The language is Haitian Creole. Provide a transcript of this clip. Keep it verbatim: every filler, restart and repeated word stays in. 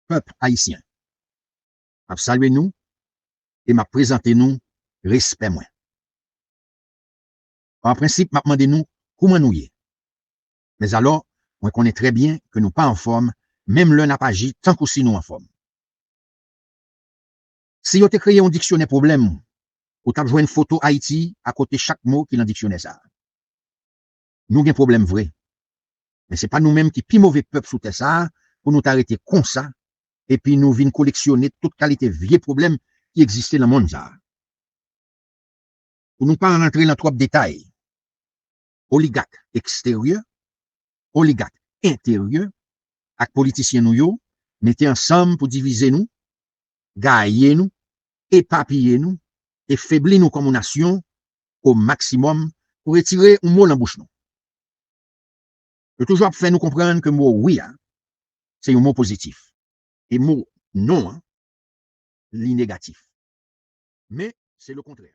pèp ayisyen. M ap salye nou e m ap prezante nou respè mwen. An prensip, m ap mande nou kouman nou ye. Mèzalò, mwen konnen trè byen ke nou pa anfòm, menm lè n ap aji tankou si nou anfòm. Si yo te kreye yon diksyonè pwoblèm, ou t ap jwenn foto Ayiti akote chak mo ki nan diksyonè sa a. Nou gen pwoblèm vre. Men se pa nou menm ki pi move pèp sou tè sa a pou nou ta rete konsa epi nou vin koleksyone tout kalite vye pwoblèm ki egziste nan monn sa a. Pou nou pa rantre nan twòp detay, oligak eksteryè, oligak enteryè ak politisyen nou yo mete ansanm pou divize nou, gaye nou, epapiye nou e febli nou kòm yon nasyon o maksimòm pou retire yon mo nan bouch nou. Yo toujou ap fè nou konprann ke mo wi a se yon mo pozitif e mo non an li negatif. Men se lekontrè.